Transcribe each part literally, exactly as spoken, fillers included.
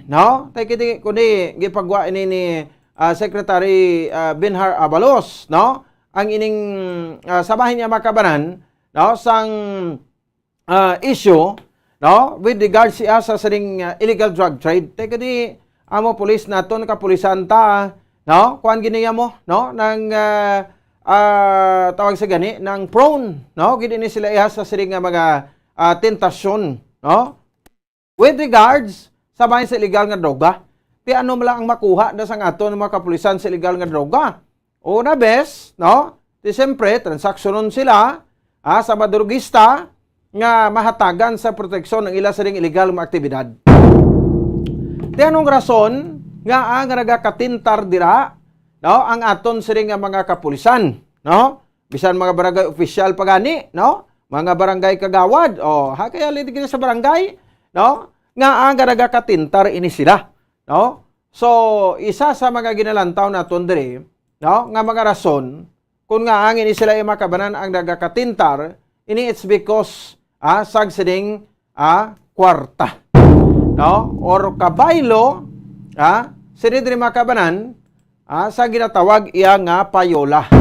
no? Tay kiti kundi gipagwa ini ni, ah, Secretary, ah, Benhur Abalos, no? Ang ining, ah, sa bahin niya makabanan, no? Sang, ah, issue, no? With regards siya sa sining, ah, illegal drug trade. Tay kiti amo pulis naton, kapulisan ta, no? Kuan gini mo, no? Nang, ah, ah, tawag sa gani, nang prone, no? Gid ini sila iya sa sining nga mga, ah, tentasyon, no? With regards sa bahin sa illegal nga droga, ti ano man lang ang makuha na sang aton mga kapulisan sa illegal nga droga? Una bes, no? Ti siyempre, transaksyonon sila, ah, sa madrugista nga mahatagan sa proteksyon ang ila sining illegal nga aktibidad. Ti anong rason nga, ah, nga nagakatintar dira, no, ang aton sining nga mga kapulisan, no? Bisan mga barangay official pa gani, no? Mga barangay kagawad, o, ha, kaya liti gini sa barangay, no? Nga ang nagakatintar ini sila, no? So, isa sa mga ginalantaw naton diri, no, nga mga rason kung nga ang ini sila ay makabanan ang nagakatintar, ini it's because, ah, sag sining, ah, kwarta, no? Or kabaylo, ah, sini diri makabanan, ah, sa ginatawag iya nga payola.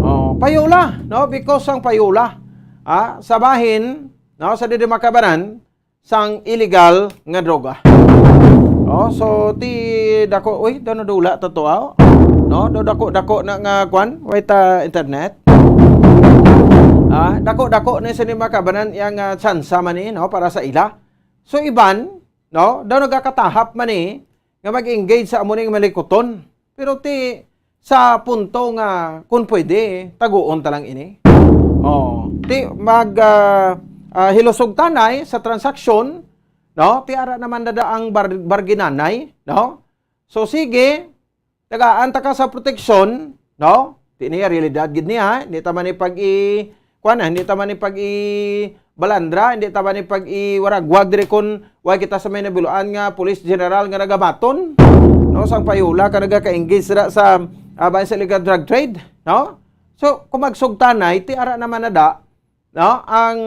Oh, payola, no? Because ang payola, ah, sa bahin, no, sa diri makabanan, sang illegal nga droga. Oh, so ti dako, uy, daw nadula ta to, ah. No, daw dako-dako na nga kwan, way ta internet. Ah, dako-dako na sini makabanan yang, ah, tsansa man ni, no, para sa ila. So iban, no, daw nagakatahap man ni nga mag-engage sa amo ning malikuton. Pero ti sa punto nga kung pwede, taguon ta lang ini. Oh, ti mag, ah, ah, hilusog tanay sa transaksyon, no? Ti ara naman dada ang bar-, barginanay, no? So sige, tagaan ta ka sa proteksyon, no? Ti niya realidad gid niya, hindi ta man ipag-i-, kuan na, hindi ta man ipag-i-, balandra, hindi ta man ipag-iwaragwag diri kun way kita sa may nabiluan nga police general nga nagabaton, no, sang payola ka nagaka-engage sila sa, ah, bahin sa illegal drug trade, no? So, kung magsugtanay, ti ara naman na da, no, ang